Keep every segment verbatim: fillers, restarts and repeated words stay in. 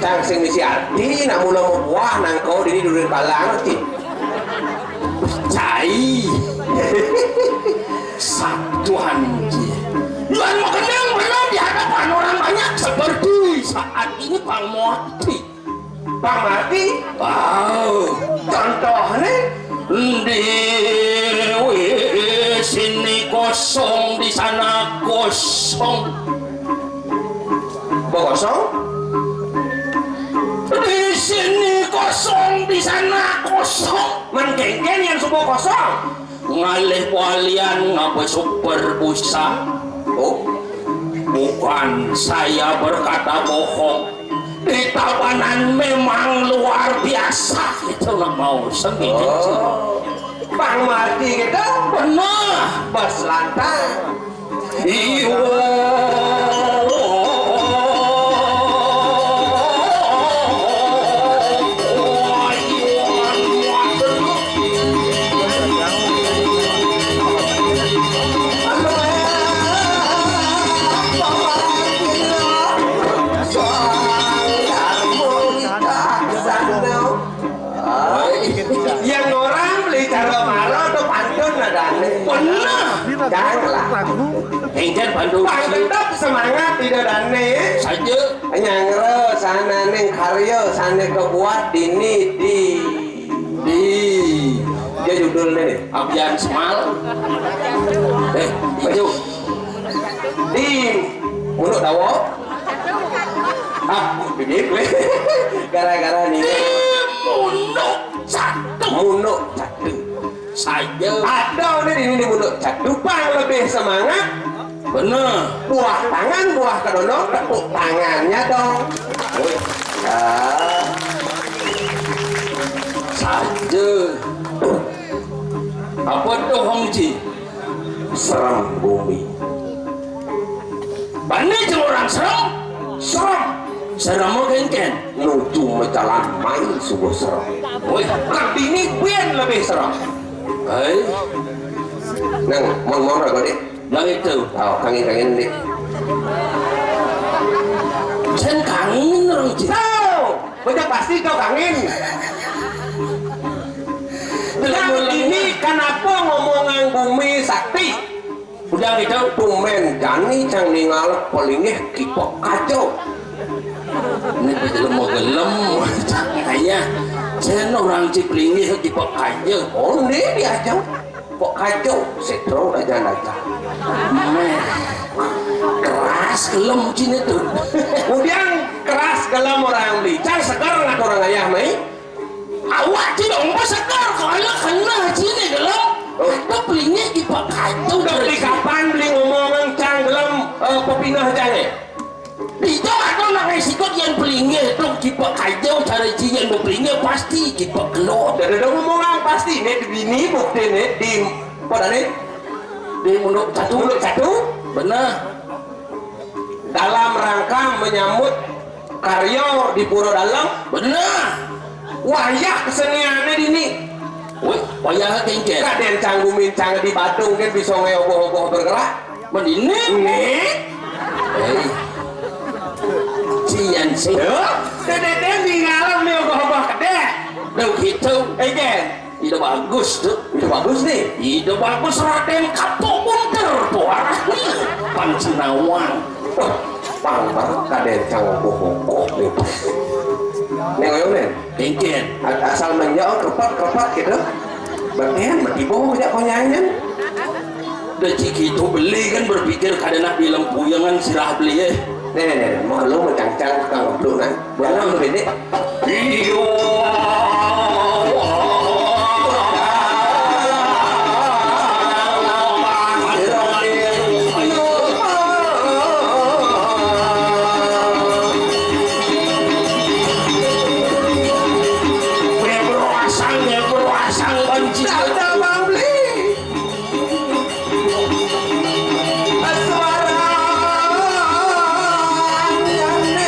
Yang sing misi arti, nak mula mabuah nangko dini duri palang ti. Cai. Satu anjir. Yuan makenang benar di hadapan orang banyak seperti saat ini Bang Moti. Bang Mati? Wow. Contohnya? Di sini kosong, di sana kosong. Bokosong? Di sini kosong, di sana kosong. Mengkengken yang semua kosong. Ngalih walian ngabesuk berbusa. Oh, bukan saya berkata bohong. Di Tabanan memang luar biasa. Itu nggak mau sendiri. Oh, Bang Mardi gitu? Benar. Bos lantang. Iwa. Yang orang beli cara marah atau pantun nadane. Benar. Janganlah. Engken pantun. Bang tetap semangat tidak dane. Saja. Nyangre sana ning karya sana kebuat dini di di dia judulnya nih. Abian Semal. Eh, itu. Di Munuk Dawa. Ah, bibir gue. Gara-gara nih. Di Munuk Catu. Munuk Catu. Saja. Ada nih di ini Munuk Catu. Bang lebih semangat. Bener. Buah tangan, buah kedondong, tepuk tangannya dong. Ah. Saja. Apa tuh Hong Ji? Serem bumi. Bani jeung orang serem? Serem. Serem mau kengken. Nuju majalan main sungguh serem. Woi, bini bien lebih serem. Hei. Nang, mau mau berapa deh? Nah itu. Oh, kangin kangin deh. Sen kangin orang Cina. Tahu. Bocah pasti kau kangin. Yang ini kenapa ngomongan bumi sakti? Udah gitu, tumen jani cang ningal pelinggih kipok kajo. Ini gelem mau gelem. Ayah, saya orang ciplinggih kipok kajo. Oh, ini diajak. Kok kajo? Sik terus aja aja. Meh. Keras gelem cini tuh. Kemudian keras gelem orang beli. Cang segar nggak orang ayah mai? Awak ti dong segar kalau kena cini gelem. Oh. Atau belinya di Pak Kato. Udah beli kapan beli ngomong ngencang gelem, eh, pepinah jange. Di itu atau nak sikut yang belinya itu di Pak Kato cara ci yang belinya pasti di Pak Kelo. Udah ada ngomong apa pasti ini di bini bukti ini di pada nih di Munuk Catu. Munuk Catu. Benar. Dalam rangka menyambut karya di Pura Dalam. Benar. Wayah keseniannya dini. Wih, wayah kengken. Kaden canggumin cang di Badung kan bisa ngeogoh-ogoh bergerak. Mendini. Nih. Hei. Cian sih. Yo, dede nih ngalam nih ogoh-ogoh kedeh. Duh gitu. Egen. Ide bagus tuh. Ide bagus nih. Ide bagus Raden Kato Unter tuh arah nih. Pancinawang. Wah, pang banget kaden cang ogoh-ogoh nih. Nih, ayo, nih. Mungkin. Asal menjauh kepat-kepat gitu. Bagian mati bohong aja kau nyanyian. Udah cik itu beli kan berpikir kada nak bilang puyangan sirah beli ya. Nih, nih, nih, mau lu mau cang-cang tukang ngebluk nah. Benar lu bede. Iya. Beruasang ya, beruasang banci. Ada Bang Bli. Suara nyanyi.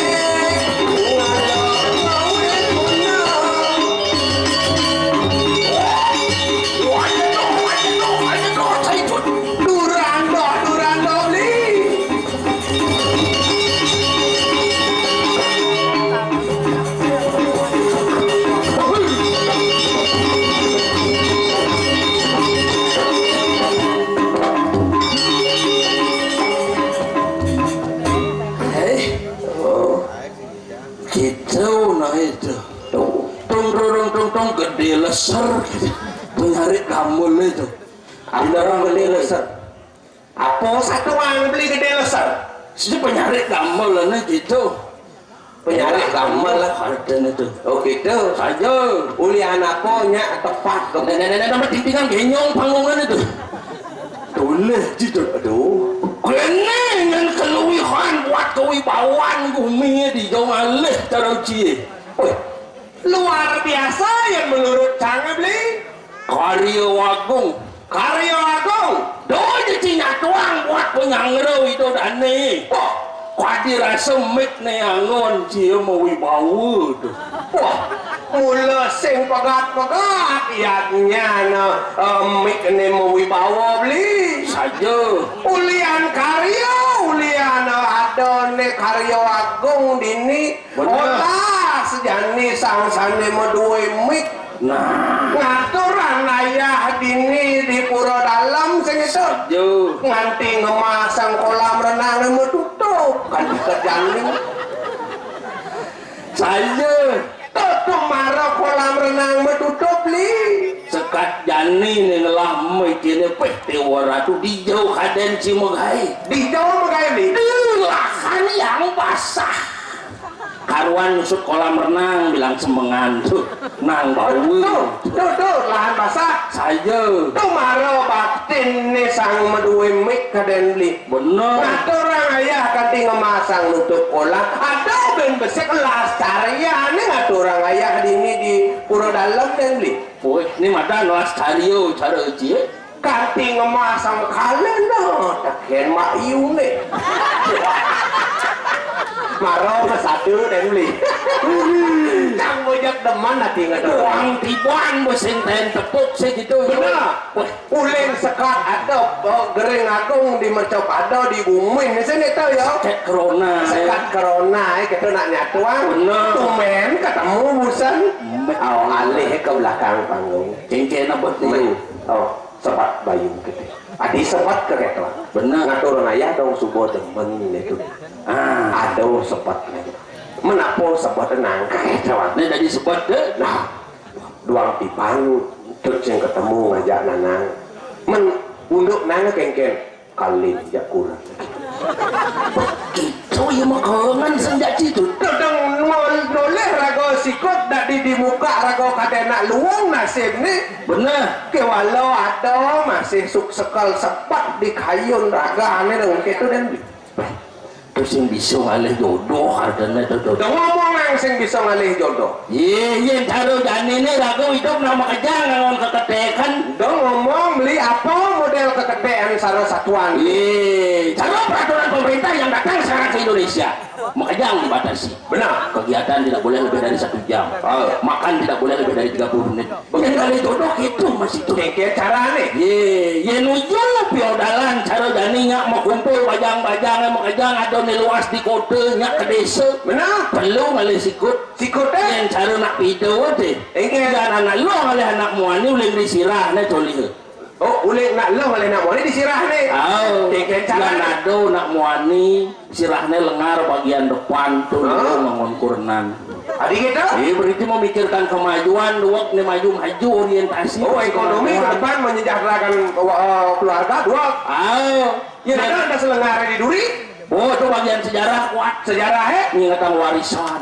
Durando, Durando Bli. Gedé leser gitu. Penyarik gamel itu. Apa gedé leser? Apa satuan beli gedé leser? Sing penyarik gamel né gitu. Penyarik gamel lah. Ada itu. Oh gitu. Saja. Ulian apa nyak tepat. Nenek-nenek nama tingtingan genyong panggungan itu. Tulis gitu. Aduh. Kene ngan keluwihan buat kewibawaan gumi di jauh alih cara cie. Wih, luar biasa yang menurut cang beli. Karya Wagung. Karya Wagung. Doa nyatuang buat penyanggra itu dani. Wah, kadi rasa mik ne angon cie mawibawa tuh. Wah, mula sing pegat-pegat iatnya na eh, mik ne mawibawa beli. Saja. Ulian karya, ulian ada ne karya agung dini. Bener. Olah sejani sang sane madue mik. Nah. Ngaturang ayah dini di pura dalam sing itu. Saja. Nganti ngemasang kolam renang metutup kan kejani. Saja. Tutup mara kolam renang metutup li. Sekat jani ne ngelah mik kene peh tewa ratu dijau kaden si megai. Dijau megai li. Dilahan yang basah. Karuan nyusut kolam renang bilang semengan tuh. Nang bau. Tuh, tuh, tuh, lahan basah. Saja. Tuh mara baktin ne sang madue mik kaden beli. Bener. Ngaturang ayah kanti ngemasang nutup kolam. Ada ben besik lastarian ne ngaturang ayah dini di pura dalam den beli. Woi, ini mata lastarian cara cie. Kanti ngemasang kalen dah. Taken mak iu ne. Maro ke satu den beli. Cang bojak demen hati ngedo. Uang tiban bosing ten tepuk sih gitu. Bener. Wah, uling sekat ada eh, gering agung di mercop ada di bumi di sini tuh ya. Sekat corona. Sekat corona ya kita nak nyatuan. Bener. Tumen ketemu busan. Oh, alih ke belakang panggung. Cengkena buat lu. Oh, sebat bayu gitu. Adi sebat ke gitu. Bener. Ngatur ayah dong subuh demen itu. Ah, ada sebat gitu. Menapo sebat nang gitu. Ini dari sebat deh. Nah, duang tiban terus yang ketemu ngajak nanang. Men unduk nang kengken. Kalin jak kurang. Itu ya makangan senjak situ. Kadang nol noleh raga sikut dak di di muka raga kadenak luang nasib ni. Benar. Kewala ada masih suk sekal sepat di kayun raga ni dong ketu dan. Terus yang bisa ngalih jodoh harganya jodoh. Dong ngomong yang sing bisa ngalih jodoh. Ye, ye, cara jani ni ragu hidup nama kejang ngangon keketekan. Dong ngomong beli apa model keketekan salah satuan. Ye, cara peraturan pemerintah yang datang sekarang ke Indonesia. Makanya yang dibatasi. Benar. Kegiatan tidak boleh lebih dari satu jam. Oh. Makan tidak boleh lebih dari tiga puluh menit. Yang kali jodoh itu masih tuh. Kengke cara nih. Ye, ye nuju piodalan cara jani nyak mau kumpul bajang-bajang mau kejang ada nih luas di kota nyak ke desa. Benar. Perlu ngalih sikut. Sikut eh. Yang cara nak pido deh. Enggak. Dan anak lo ngalih anak muani ulin di sirah nih tolih. Oh, uling nak leuh oleh nak muani disirah ni. Au. Tengken cara. Yang ado nak muani sirahnya lengar bagian depan tuh. Hah? Ngangon kurenan. Adi gitu? Iya, berarti memikirkan kemajuan, duwek nih maju-maju orientasi. Oh, ekonomi ke depan menyejahterakan uh, keluarga, duwek. Au. Ya, ada ada selengar di duri. Oh, itu bagian sejarah kuat. Sejarah eh? Mengingatkan warisan.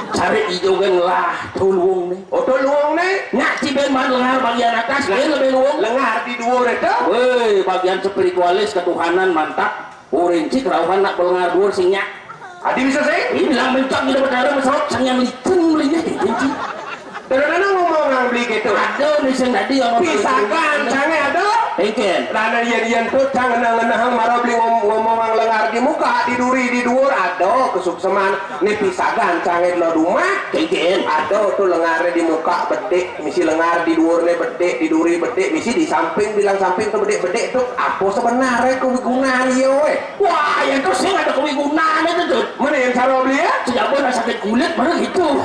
Cari ijo kan lah, tulung nih. Oh, tulung nih. Nyak ciben man lengar bagian atas, lain lebih luwung. Lengar di dua itu. Woi, bagian spiritualis ketuhanan mantap. Urinci kerauhan nak belengar dua sing nyak. Adi bisa sih? Ini bilang mencak di dapat darah mesot sang yang licin belinya licin. Kadang-kadang ngomong nang beli gitu. Ada nih sing tadi yang ngomong. Pisakan, sange ada. Engken. Lana yen yen tu cang ngenah ngenah mara beli ngom- ngomong nang lengar di muka, di duri, di duur, ada kesukseman. Ni pisakan, sange lo rumah. Engken. Ada tu lengar di muka bedik, misi lengar di duur ni bedik, di duri bedik, misi di samping bilang samping tu bedik bedik tu apa sebenarnya kewigunaan yo eh. Wah, yang tu sing ada kewigunaan itu tu. Mana yang cara beli ya? Sejak pun sakit kulit mana gitu.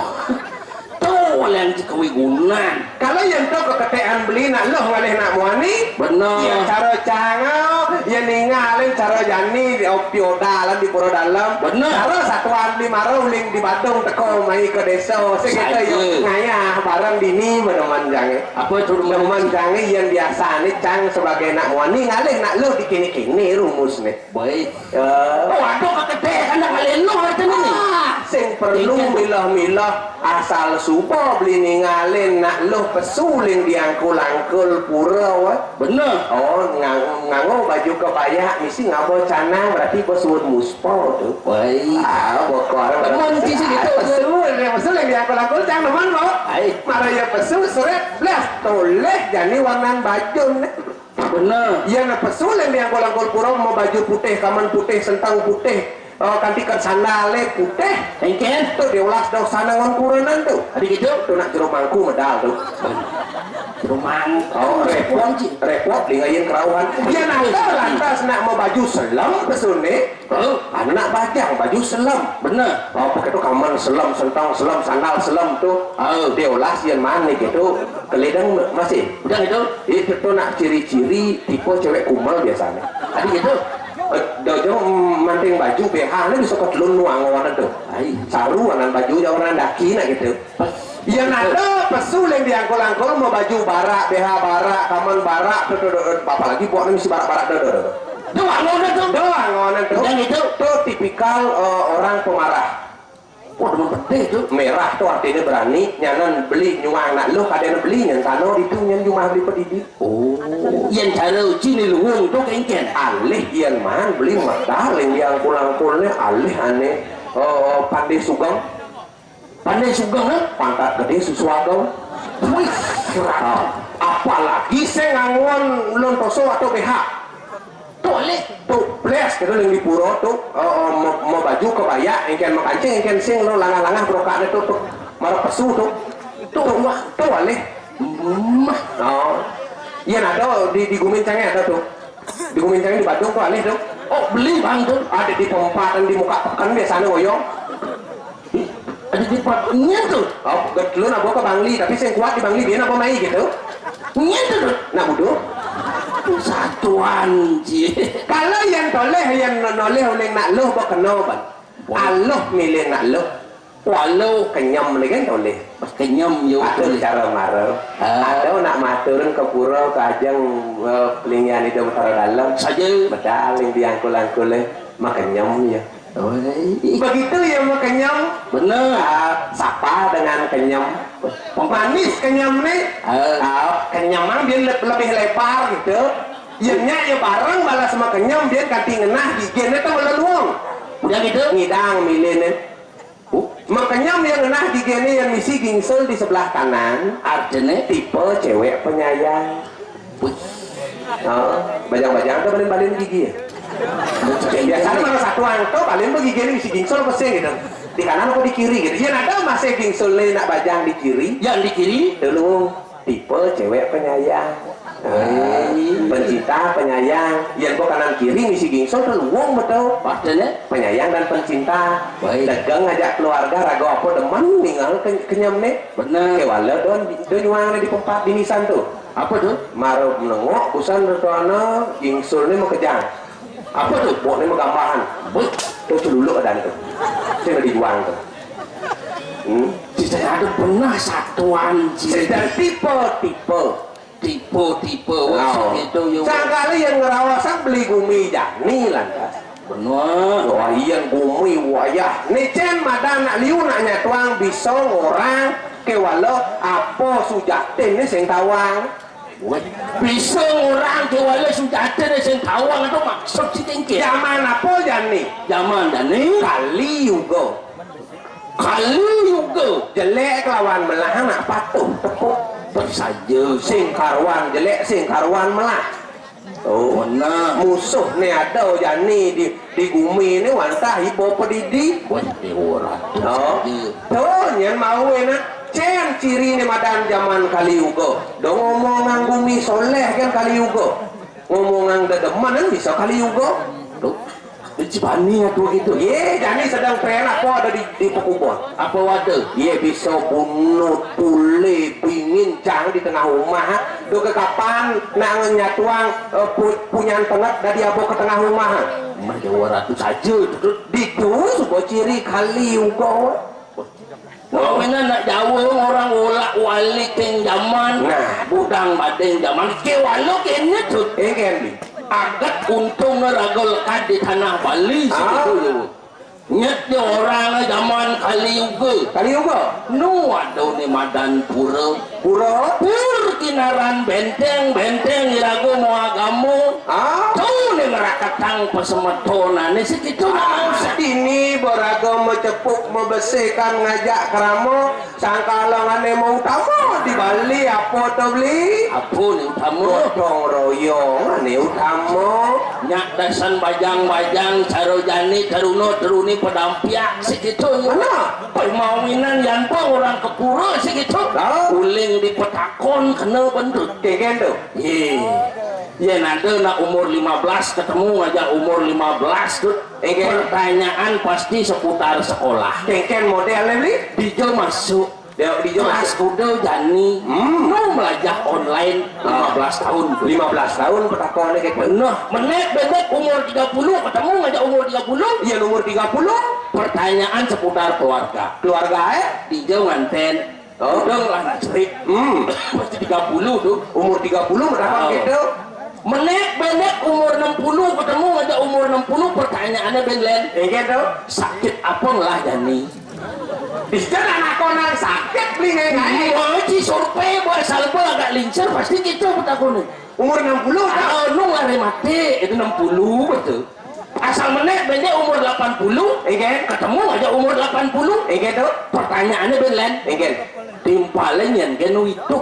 Tuh, Yang kawigunan. Kalau yang tu keketekan beli nak loh ngalih nak muani. Benar. Yang cara cangau, yang ningalin cara jani di opiodalan di pura dalam. Benar. Cara satuan beli mara uling di Badung teko mai ke desa. Sekita yang ngayah barang dini meneman jange. Apa tu meneman jange yang biasa ni cang sebagai nak muani ngalih nak loh di kini-kini rumus ni. Baik. Ya. Oh, aduh, kekedek anak ngalih loh artinya ni. Ah, sing perlu milah-milah asal suba beli ningalin nak loh pesuling diangkul-angkul pura, wah. Benar. Oh, ngang-, nganggo baju kebaya misi ngaba canang berarti besuut muspa tu. Wai. Ah, bokor. Teman di sini tu. Pesuling, pesuling diangkul-angkul cang teman kok. Ai. Mara ya pesu seret blas toleh jani warnan bajun. Benar. Iya nak pesu leng di angkol-angkol pura mau baju putih, kaman putih, sentang putih, eh, kanti kan sandale putih. Engken. Tu dia ulas dau sana ngon kurenan tu. Ada gitu? Tu nak jero mangku medal tu. Jero mangku. Oh, repot. Repot di ngayin kerauhan. Iya nak lantas nak mau baju selam pesune. Oh, anak bajang baju selam. Benar. Oh, pakai tu kaman selam, sentang selam, sandal selam tu. Oh. Dia ulas yang mana gitu. Keledang masih. Udah itu. Itu tu nak ciri-ciri tipe cewek kumal biasanya. Ada gitu. Eh, dojo manting baju B H ni bisa ketelun nuang warna tu. Ai. Saru anan baju jauh anan daki nak gitu. Yang ada pesu yang diangkol-angkol mau baju barak, B H barak, kaman barak, tu, tu, tu, tu, apalagi buat ni mesti barak-barak tu, tu, tu. Doang ngono tu. Doang ngono tu. Dan itu? Tu tipikal, eh, orang pemarah. Wah, demen pedih tu. Merah tu artinya berani, nyanan beli nyuang nak lu, kadang beli nyan sana itu nyan jumah beli pedidi. Oh, yang cara uji ni luung tu kengken. Alih yang man beli medal yang diangkol-angkolnya alih aneh. Oh, pandai sugang. Pandai sugeng, eh? Pangkat gede susu ageng. Wih, serah. Apalagi sing nganggon lon toso atau B H. Toleh. Toples kita yang di pura tu, eh, eh, mau, mau baju kebaya, engken mau kancing, engken sing lo langah-langah brokaknya tu, tu. Marah pesu tu. Tu, tu, wah, tu alih. Mah. Oh. Iya, nah, tu di, di Gumin Cangnya ada tu. Di Gumin Cangnya di Badung tu alih tu. Oh, beli bang tu. Ada di perempatan di muka pekan biasanya ngoyong. Ada di pap-, nyen tu. Oh, betul nak bawa ke Bangli, tapi sing kuat di Bangli dia nak bawa mai gitu. Nyen tu, Dut. Nak budu. Satuan je. Kalau yang toleh, yang no-, noleh oleh nak loh, bawa kena, bang. Wah. Aloh milih nak loh. Walau kenyam ni kan toleh. Kenyam yo. Atau cara mara. Ah. Atau nak maturun ke pura ke ajang, eh, pelinggian hidup utara dalam. Saja. Bedaling diangkul-angkul, eh. Makenyam ya. Oi. Begitu ya, makenyam. Benar. Ah, sapa dengan kenyam? Manis kenyam ni. Ah. Ah, kenyam mang dia le-, lebih lebar gitu. Ianya ya bareng balas makenyam dia kati ngenah gigi ni tu meleluang. Udah gitu? Ngidang milih ni. Makenyam yang ngenah gigi ni yang misi gingsul di sebelah kanan. Artinya? Tipe cewek penyayang. Wih. Oh, bajang-bajang tu balin-balin gigi ya. Biasanya kalau satu angka balin begigi ni misi gingsul apa sih gitu. Di kanan apa di kiri gitu. Yang ada masih gingsul ni nak bajang di kiri. Yang di kiri? Dulu. Tipe cewek penyayang. Hai. Pencinta, penyayang. Yang gua kanan kiri misi gingsul tu luang betul. Maksudnya? Penyayang dan pencinta. Baik. Dagang ajak keluarga, raga apa demen ninggal ke-, kenyam ni. Benar. Kewala don, don nyuang ni di tempat di nisan tu. Apa tu? Maru menengok, busan tu ana, gingsul ni makejang. Apa tu? Bok ni magambahan. Buk. Tu celuluk ada tu. Saya nak dijuang tu. Hmm? Saya ada pernah satuan cerita. Tipe-tipe. Tipe-tipe. Oh. Itu yang sangkali yang ngerawasan beli gumi jani lantas. Benar. Wah, iya gumi wayah. Ni cen madan nak liu nak nyatuang bisa orang kewala apa sujatin ni sing tawang. Weh, bisa orang ke wala sujatin sing tawang tu maksud si tingkir. Zaman apa jani? Zaman jani? Kali Yuga. Kali Yuga. Jelek kelawan melah nak patuh tepuk. Persaja. Sing karuan jelek, sing karuan melah. Oh, benar. Musuh ni ada jani di, di gumi ni wantah ibo pedidi. Wah, dia orang. Oh. Iya. Tu nyen mau nak. Cen ciri ni madan zaman Kali Yuga. Dong ngomong ngang gumi soleh kan Kali Yuga. Ngomong ngang dedeman kan bisa Kali Yuga. Tu. Di Cibani atuh gitu. Yé, jani sedeng pén apa ada di, di pekubon. Apa wadah? Yé, bisa bunut, pulé, bingin, cang di tengah rumah. Duh, ke kapan nak nyatuang, eh, pu-, punyan tenget dari abo ke tengah rumah? Mah dua ratus aja tuh. Ditu suba ciri kali uga. Wah, mana nak jauh orang ulak wali keng zaman. Nah, budang badeng zaman. Ke walau kene tuh. Eh, Kendi. Agat untung raga lekad di tanah Bali. Ah. Segitu ya. Nyet di orang zaman Kali Yuga. Kali Yuga. Nu ada ni madan pura. Pura? Pur kinaran benteng, benteng iraga mau agama. Ah. Tu ni ngeraketang pasemetonan ni segitu. Ah, sedini baraga macepuk, mabesihkan, ngajak kerama. Sangkala ané mau utama di Bali apa to, Bli? Apa ni utama? Gotong royong ané utama. Nyak dasan bajang-bajang, cara jani, teruna-teruni, pedampiak segitu. Mana? Pemawinan yan pa orang ke pura segitu. Lah? Uling dipetakon kena bentut. Kengken tu. Ye. Ye, nada nak umur lima belas ketemu aja umur lima belas tu. Engke. Pertanyaan pasti seputar sekolah. Kengken model ni, Bli? Dija masuk. Dia dija kelas masuk. Kuda jani. Hmm. Nu melajah online. Ah. Lima belas tahun. Lima belas tahun petakon ni kita. Nah, menek bendek umur tiga puluh ketemu ngajak umur tiga puluh. Iya, umur tiga puluh. Pertanyaan seputar keluarga. Keluarga, eh? Dija nganten. Oh. Udah lah, cerik. Hmm. Pasti tiga puluh tu. Umur tiga puluh berapa? Oh. Gitu? Menek bendek umur enam puluh ketemu aja umur enam puluh, pertanyaannya, Ben Len. Iya tu. Sakit apa ngelah jani? Bisa anak konan sakit, Bli, ngai-ngai. Oh, ci survei buat salba agak lincir pasti gitu petakon ni. Umur enam puluh tu. Ah, nu lari mati itu enam puluh betul. Asal menek bendek umur delapan puluh, iya. Ketemu aja umur delapan puluh. Iya tu. Pertanyaannya, Ben Len. Iya. Timpalnya nyen genu itu.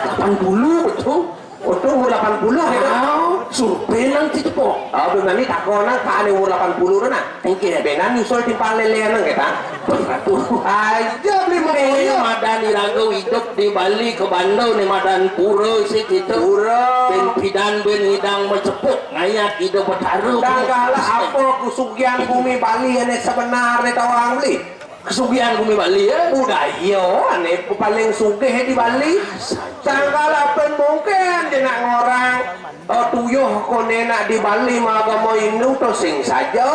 Delapan puluh betul. Untung umur delapan puluh ya. Ah, survei nanti tu kok. Ah, benar ni takon nang ka ane umur delapan puluh tu nah. Engke. Benar nyusul timpal lele nang kita. Aduh. Aja Bli. Eh, mengkoyo. Madan iraga hidup di Bali ke Banda ni madan pura sih kita. Pura. Ben pidan ben idang macepuk ngayat ida betara. Tangkala apa kesugihan bumi Bali ane sebenar ni tawang Bli? Kesugihan bumi Bali, ya? Budaya ane paling sugih di Bali. Tangkala apa mungkin je nak ngorang, eh, tuyuh kone nak di Bali magama Hindu tu sing saja.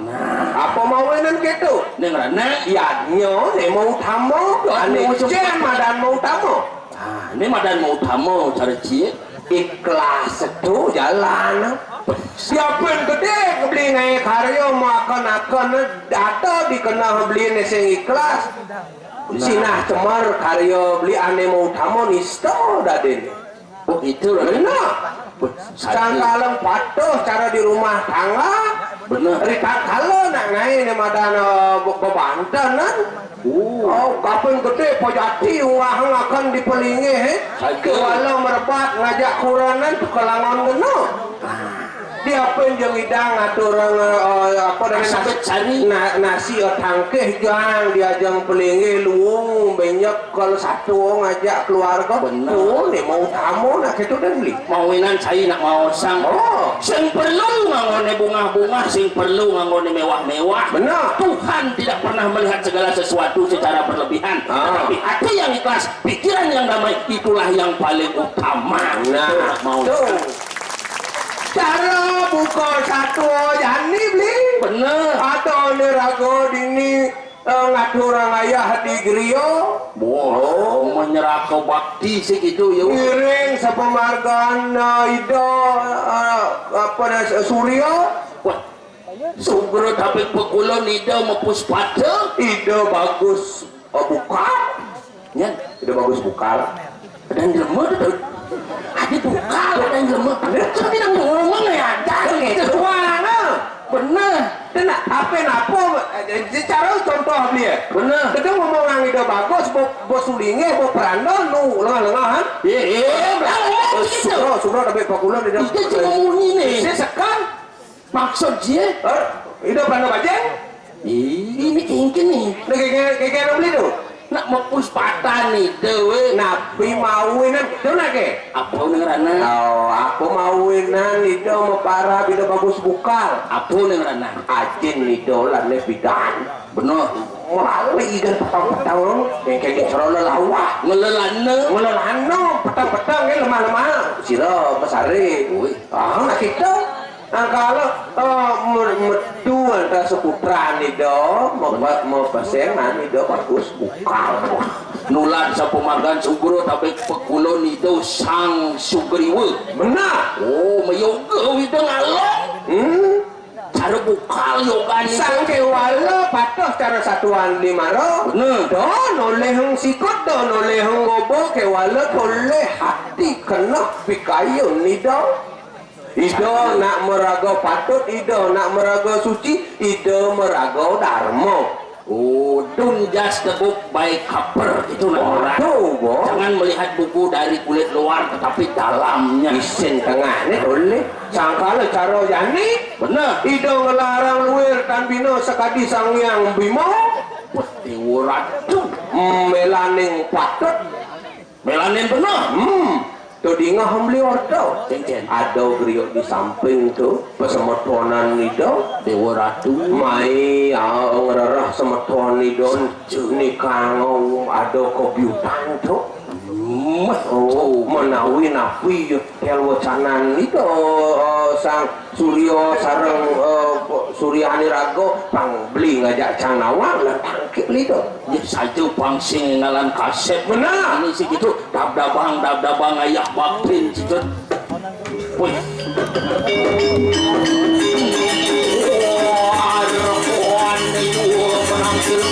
Nah. Apa mawinan gitu? Ning Rana. Ya, nyo ne mau utama. Ane jen madan mau utama. Ah, ini madan mau utama cara ciek. Ikhlas tu jalan. Siapa yang gede beli ngai karya makan-akan data dikena beli ni sing ikhlas. Nah. Sinah cemar karya beli ane mau utama nista dadin. Oh, gitu lah. Benar. Sangkalem patuh cara di rumah tangga. Benar. Rita kala nak ngai ni madan, eh, be-, bebanten kan. Oh. Oh, kapan gede pojati unggah akan dipelinggih, eh. Saja. Kuala merebat ngajak kuranan tu kelangan kena. Dia pun jeung idang atur, eh, apa dengan nasi, na-, nasi, eh, tangkih jang dia jeung pelinggih luung banyak kalau satu ngajak keluarga. Benar. Oh, ni mau tamu nak itu dan beli. Mawinan saya nak mau sang. Oh. Sing perlu nganggone bungah-bungah, sing perlu nganggone mewah-mewah. Benar. Tuhan tidak pernah melihat segala sesuatu secara berlebihan. Ah. Tetapi hati yang ikhlas, pikiran yang damai, itulah yang paling utama. Nah, mau. Tuh. Cara buka satu jani beli. Bener. Atau ni raga dini, eh, ngatur ayah di geria. Boh, menyerah ke bakti segitu ya. Ngiring sepemargan, eh, ida, eh, apa dah, Surya. Wah, sugra tapi pekulon ida mepus pata. Ida bagus, eh, bukal. Ya, ida bagus bukal. Dan jelema tu. Adi bukal dan jelema. Tapi nang ngomong ya, ada gitu. Wah, nah. Bener. Kena apa napa, eh, cara contoh dia. Bener. Kita ngomong nang ida bagus, bo, bo sulingnya, bo peranda, nu lengah-lengahan. Iya, iya, betul. Sugra, sugra tapi pekulon ida. Ida cuma muni nih. Saya sekan. Maksud dia? Eh, ida peranda bajeng? Ih, ini kengken nih. Nah, kayak, kayak, kayak beli tu. Nak mepus patan Ida wé. Napi mawinan Ida nak ké? Apa ngaranna? Oh, apa mawinan Ida maparab Ida Bagus Bukal? Apa ngaranna? Ajin Ida lané pidan. Bener. Malah Ida petang-petang, yang kayak gitu lelawah. Ngelelana. Ngelelana, petang-petang, ya lemah-lemah. Sira mesari. Wih. Ah, nak kita. Nah, kalau eh, mer- metu antara seputran Ida, mepe- mepesengan Ida Bagus Bukal. Nulan sapumargan sugra tapi pekulun Ida Sang Sugriwa. Benar. Oh, mayoga Ida ngalong. Hmm. Cara bukal yogan Ida. Sang Kéwala patuh cara satuan di mara. Bener. Do nolih heng sikut, do nolih heng goba, Kéwala tolih hati keneh pikayun Ida. Ida nak maraga patut, Ida nak maraga suci, Ida maraga dharma. Oh, don't judge the book by cover, itu nak orang. Waduh, Bo. Jangan melihat buku dari kulit luar, tetapi dalamnya. Isin tengah ni boleh. Sangkala cara jani. Bener. Ida ngelarang luir tan bina sakadi Sang Hyang Bima. Wah, Dewa Ratu. Hmm, melaning patut. Melanin bener. Hmm. Tu dingeh beli orta. Cen, cen. Ada griya di samping tu, pasemeton Ida. Dewa Ratu. Mai, ah, ngrereh semeton Ida. Nikang ada kebiutan tu. Hmm. Oh, menawi napi tel wacanan Ida, eh, Sang Surya sareng, eh, Suryani Raga pang beli ngajak Cang Nawang lan tangkil Ida. Nggih saja pang sing ngalan kasép. Benar. Ini sing gitu, dab-dabang, dab-dabang ayah baktin gitu. Wih. Wah, ada kawan itu menangkil.